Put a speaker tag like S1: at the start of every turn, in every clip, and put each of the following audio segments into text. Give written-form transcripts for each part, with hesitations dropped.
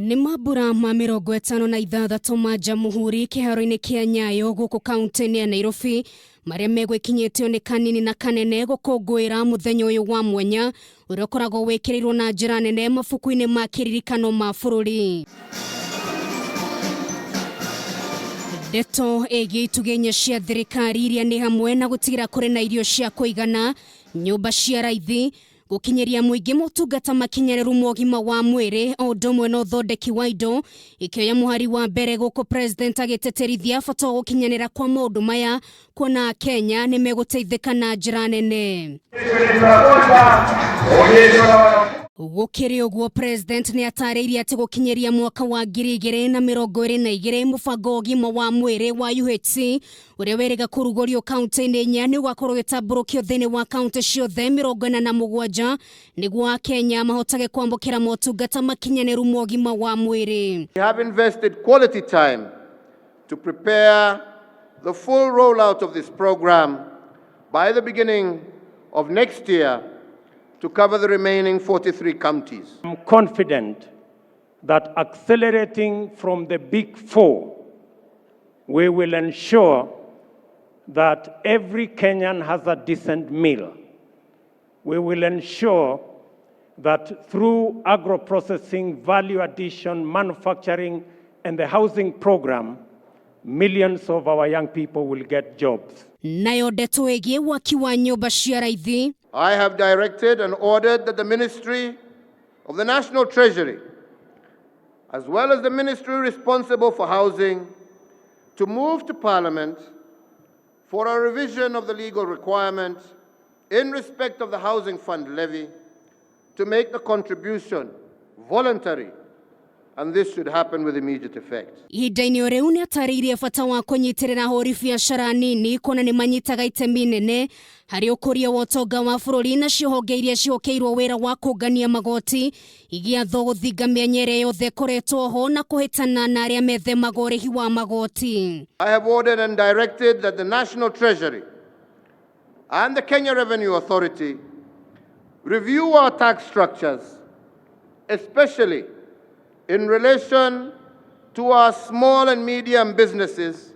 S1: Nĩ mambura ma 56 ma Jamhuri kĩharo-inĩ kĩa Nyayo gũkũ kaunti-inĩ ya Nairobi marĩa megwĩkinyĩtio nĩ kanini na kanene gũkũngũĩra mũthenya ũyũ wa mwanya ũrĩa ũkoragwo wĩkĩrĩirwo na njĩra nene mabuku-inĩ ma kĩririkano ma bũrũri. Ndeto ĩgiĩ itugĩ inya cia thirikari iria nĩ hamwe na gũtigĩra kũrĩ na irio cia kũigana, nyũmba cia raithi, gũkinyĩria mũingĩ motungata makinyanĩru ma ũgima wa mwĩrĩ o ũndũ ũmwe na ũthondeki wa indo ikĩoya mũhari wa mbere gũkũ president agĩtĩtĩrithia bata wa gũkinyanĩra kwa maũndũ maya kuona Kenya nĩ megũteithĩka na njĩra nene. Gũkĩrĩ ũguo president nĩ atarĩirie atĩ gũkinyĩria mwaka wa 2022 mũbango wa ũgima wa mwĩrĩ wa UHC ũrĩa wĩrĩga kũrugũrio kaunti-inĩ inya nĩ ũgakorwo ũgĩtambũrũkio thĩinĩ wa kaunti ciothe 47 nĩguo akenya mahotage kwamũkĩra motungata makinyanĩru ma ũgima wa mwĩrĩ.
S2: We have invested quality time to prepare the full rollout of this program by the beginning of next year to cover the remaining 43 counties.
S3: I'm confident that accelerating from the big four, we will ensure that every Kenyan has a decent meal. We will ensure that through agro-processing, value addition, manufacturing, and the housing program, millions of our young people will get jobs.
S1: Nayo ndeto ĩgiĩ waki wa nyũmba cia raithi.
S2: I have directed and ordered that the Ministry of the National Treasury, as well as the ministry responsible for housing, to move to Parliament for a revision of the legal requirement in respect of the Housing Fund levy to make the contribution voluntary, and this should happen with immediate effect.
S1: Ihinda-inĩ o rĩu nĩ atarĩirie bata wa kũnyitĩrĩra ahũri biacara nini kuona nĩ manyitaga itemi nene harĩ ũkũria wa ũtonga wa bũrũri nacio honge iria cihokeirwo wĩra wa kũngania magoti igĩathwo gũthinga mĩanya ĩrĩa yothe ĩkoretwo ho na kũhĩtana na arĩa methemaga ũrĩhi wa magoti.
S2: I have ordered and directed that the National Treasury and the Kenya Revenue Authority review our tax structures, especially in relation to our small and medium businesses,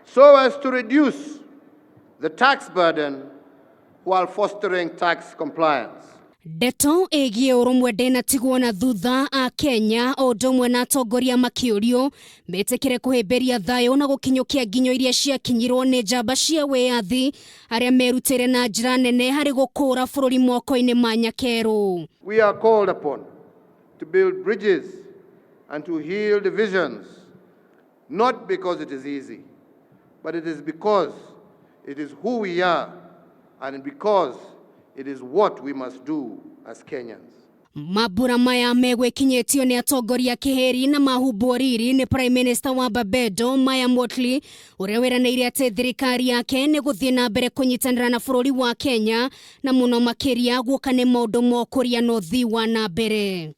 S2: so as to reduce the tax burden while fostering tax compliance.
S1: Ndeto ĩgiĩ ũrũmwe ndĩnatigwo na thutha a Kenya o ũndũ ũmwe na atongoria makĩũrio metĩkĩre kũhĩmbĩria thayũ na gũkinyũkia nginyo iria ciakinyirwo nĩ njamba cia wĩyathi arĩa merutĩire na njĩra nene harĩ gũkũũra bũrũri moko-inĩ ma nyakerũ.
S2: We are called upon to build bridges and to heal divisions, not because it is easy, but it is because it is who we are and because it is what we must do as Kenyans.
S1: Mambura maya megwĩkinyĩtio nĩ atongoria kĩhĩri na mahumbwo riri nĩ Prime Minister wa Barbados Maya Mottley ũrĩa wĩranĩire atĩ thirikari yake nĩ gũthiĩ na mbere kũnyitanĩra na bũrũri wa Kenya na mũno makĩria guoka nĩ maũndũ ma ũkũria na ũthii wa na mbere.